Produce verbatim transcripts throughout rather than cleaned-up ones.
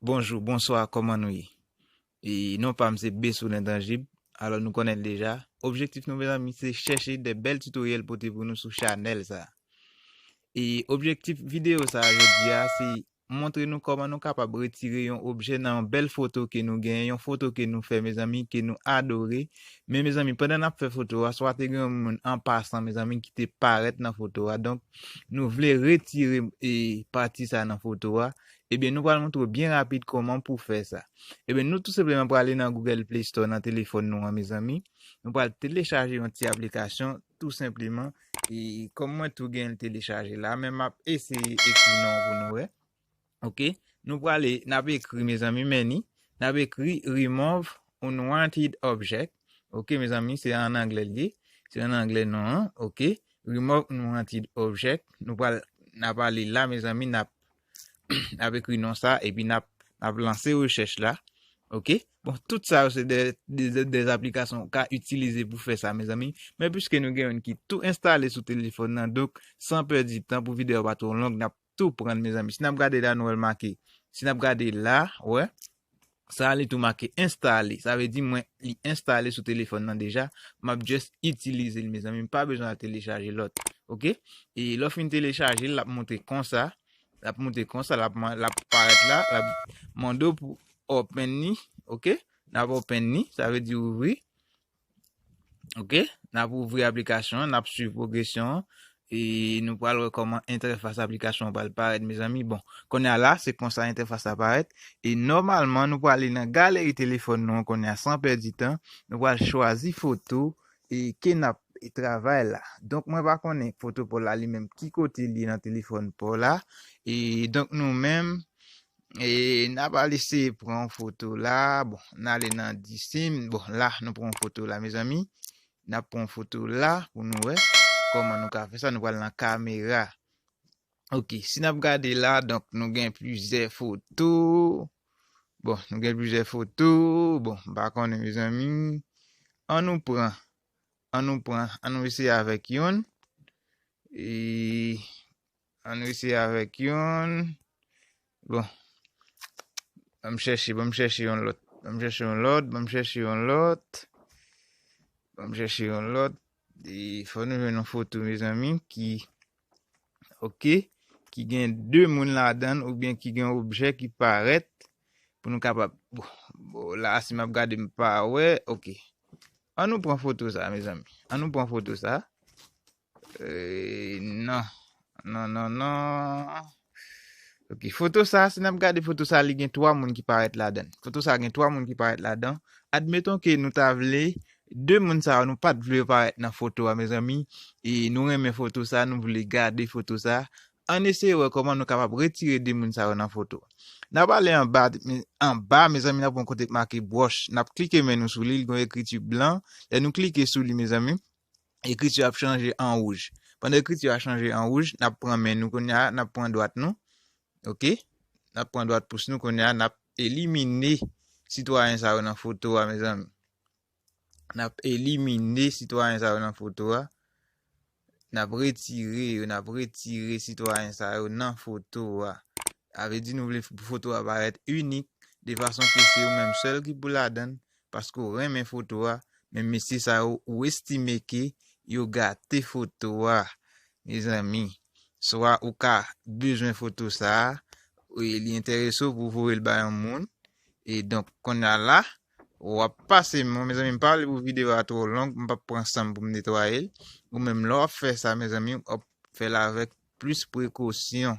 Bonjou, bonswa, kòman nou ye? E non pa m se Besou Lentanjib. Alò nou konnen l deja. Objektif nou, mezanmi, se chèche de bèl tutoriel pote pou nou sou chanèl sa. E objektif videyo sa jodi a, se montre nou kòman nou kapab retire yon objè nan yon bèl foto ke nou genyen, yon foto ke nou fè, mezanmi, ke nou adore. Men, mezanmi, pandan n ap fè foto a, swa te gen yon moun an pasan, mezanmi, ki te parèt nan foto a. Donk, nou vle retire e pati sa nan foto a. Ebyen, nou pral montre w byen rapid kòman pou fè sa. Ebyen, nou tou senpleman prale nan Google Play Store nan telefòn nou an, mezanmi. Nou pral telechaje yon ti aplikasyon, tou senpleman. E kòm mwen tou gen l telechaje la, men m ap eseye ekri non pou nou wè. Ok, nou prale, n ap ekri, mezanmi, men ni, n ap ekri remove unwanted object. Ok, mezanmi, se an anglè l ye. Se an anglè non an. Ok, remove unwanted object. Nou pral, n ap ale la, mezanmi, n ap, n ap ekri non sa, epi n ap, n ap lanse rechèch la. Ok, bon, tout sa yo se de, de, de, de aplikasyon ou ka itilize pou fè sa, mezanmi. Men piske nou gen youn ki tou enstale sou telefòn nan, donk, san pèdi tan, pou videyo a pa twò long, n ap tou pran l, mezanmi. Si n ap gade la, nou wè l make. Si n ap gade la, wè, sa li tou make enstale. Sa vle di mwen li enstale sou telefòn nan deja. M ap just itilize l, mezanmi. M pa bezwen al telechaje lòt. Ok? E lè w fin telechaje l, l ap monte konsa. L ap monte konsa, l ap, man- l ap parèt la, l ap mande w pou open ni. Ok? N ap open ni, sa vle di ouvri. Ok? N ap ouvri aplikasyon an, n ap swiv pwogresyon an. E nou pral wè kòman entèfas aplikasyon an pral parèt, mezanmi. Bon, kounye a la, se konsa entèfas la parèt. E nòmalman, nou pral ale nan galeri telefòn nou an kounye a, san pèdi tan. Nou pral chwazi foto e ke n ap travay la. Donk, mwen pa konnen foto pa w la li menm ki kote li ye nan telefòn pa w la. E donk, nou menm, e n ap al eseye pran yon foto la. Bon, n ale nan disim. Bon, la, nou pran yon foto la, mezanmi. N ap pran yon foto la pou nou wè kòman nou ka fè sa. Nou pral nan kamera. Ok, si n ap gade la, donk, nou gen plizyè foto. Bon, nou gen plizyè foto. Bon, m pa konnen, mezanmi. An nou pran. An nou pran. An nou eseye avèk youn. E an nou eseye avèk youn. Bon. Ban m chèche, ban m chèche yon lòt. Ban m chèche yon lòt, ban m chèche yon lòt. Ban m chèche yon lòt. E fò nou jwenn yon foto, mezanmi, ki, ok, ki gen de moun ladan l oubyen ki gen yon objè ki parèt pou nou kapab, bon, bon, la, si m ap gade, m pa wè, ok. An nou pran foto sa, mezanmi. An nou pran foto sa. E, non. Non, non, non. Ok, foto sa, si n ap gade foto sa, li gen twa moun ki parèt ladan l. Foto sa gen twa moun ki parèt ladan l. Admeton ke nou ta vle, de moun sa yo, nou pa t vle yo parèt nan foto a, mezanmi. E nou renmen foto sa, nou vle gade foto sa. Ann eseye wè kòman nou kapab retire de moun sa yo nan foto. N ap ale anba, anba, mezanmi, n ap pran kote k make bwòch. N ap klike men nou sou li, li gen yon ekriti blan. Lè nou klike sou li, mezanmi, ekriti a ap chanje an wouj. Pandan ekriti a chanje an wouj, n ap pran men nou kounye a, n ap pran dwat nou. Ok? N ap pran dwat pous nou kounye a, n ap elimine sitwayen sa yo nan foto a, mezanmi. N ap elimine sitwayen sa yo nan foto a. N ap retire yo, n ap retire sitwayen sa yo nan foto a. Sa vle di nou vle pou foto a parèt inik, de fason ke se ou menm sèl ki pou ladan l, paske w renmen foto a, men mesye sa yo, ou estime ke yo gate foto a, mezanmi. Swa ou ka bezwen foto sa a, e li enterese w pou voye l bay yon moun. E donk, kounye a la, w ap pase, mwen, mezanmi, m pa vle pou videyo a twò long, m p ap pran san m pou m netwaye l. Ou menm, lè w ap fè sa, mezanmi, w ap fè l avèk plis prekosyon.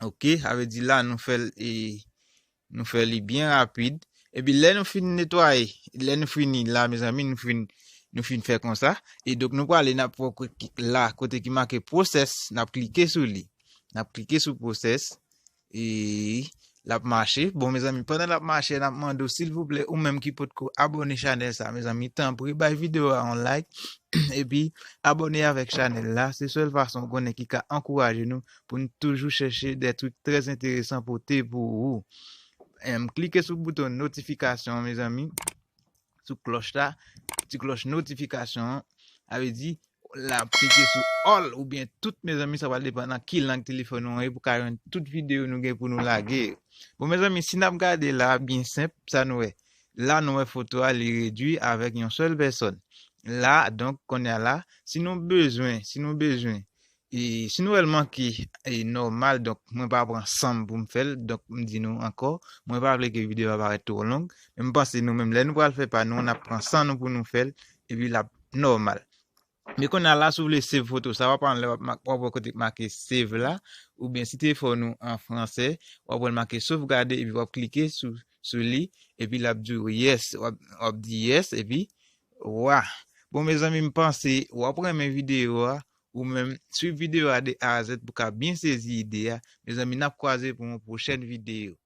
Ok, sa vle di la, nou fè l, e, nou fè li byen rapid. Epi lè nou fin netwaye, lè nou fini la, mezanmi, nou fin, nou fin fè konsa. E donk, nou prale, n ap pran la, kote ki make process, n ap klike sou li. N ap klike sou process. E l ap mache. Bon, mezanmi, pandan l ap mache, n ap mande w, silvouplè, ou menm ki potko abòne chanèl sa, mezanmi, tanpri, bay videyo a yon like, epi abòne avèk chanèl la. Se sèl fason ou konnen ki ka ankouraje nou pou n toujou chèche de truc très intéressant pote pou ou. Em, klike sou bouton notifikasyon, mezanmi, sou klòch la, ti klòch notifikasyon an. Sa vle di, L ap klike sou all oubyen tout, mezanmi, sa pral depann nan ki lang telefòn ou an ye pou ka jwenn tout videyo nou gen pou nou lage yo. Bon, mezanmi, si n ap gade la, byen senp, sa nou wè. La, nou wè foto a, li redui avèk yon sèl pèsòn. La, donk, kounye a la, si nou bezwen, si nou bezwen, e, si nou wè l manke, e, nòmal, donk, mwen pa pran san m pou m fè l, donk, m di nou ankò, mwen pa vle ke videyo a parèt twò long, men m panse nou menm, lè nou pral fè pa nou, n ap pran san nou pou nou fè l, epi l ap nòmal. Men kounye a la, si w vle save foto sa, w ap anlè, w ap ma-, w ap wè kote k make save la, oubyen si telefòn ou an fransè, w ap wè l make sauvegarder, epi w ap klike sou, sou li, epi l ap di w yes, w ap, w ap di yes, epi wa. Bon, mezanmi, m panse w ap renmen videyo a, ou menm swiv videyo a de A a Z pou ka byen sezi ide a. Mezanmi, n ap kwaze pou yon pwochèn videyo.